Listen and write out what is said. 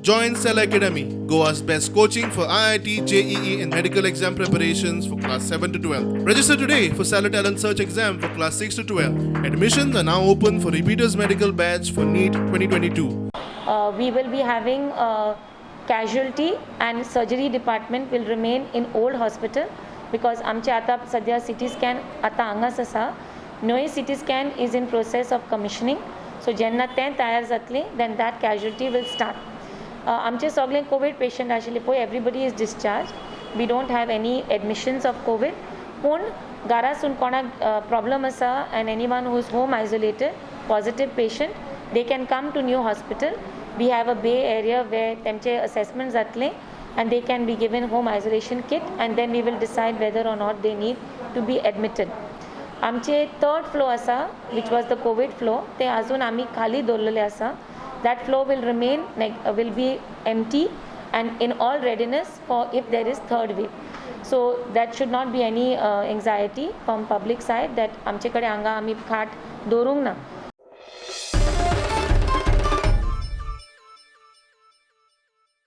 Join Cell Academy, Goa's best coaching for IIT, JEE, and medical exam preparations for class 7 to 12. Register today for Stellar Talent Search exam for class 6 to 12. Admissions are now open for repeaters medical batch for NEET 2022. We will be having casualty and surgery department will remain in old hospital because आमचे आतां सद्या C T scan आतां हांगाच आसा. न्हय, C T scan is in process of commissioning, so जेन्ना तें तयार जातलें, then that casualty will start. आमचे सगळे कोवीड पेशंट आशिल्ले पळय, everybody is discharge. We don't have any admissions of COVID. पूण घरासून कोणाक प्रॉब्लम आसा and anyone who is home isolated, positive patient, they can come to new hospital. We have a bay area where तेमचे assessment जातलें and they can be given home isolation kit, and then we will decide whether or not they need to be admitted. आमचे third floor आसा, which was the COVID floor, ते अजून आमी खाली दवरलेले आसा. That floor will remain, will be empty and in all readiness for if there is third wave. So that should not be any anxiety from public side that आमचे कडेन हांगा आमी खाट दवरूंक ना.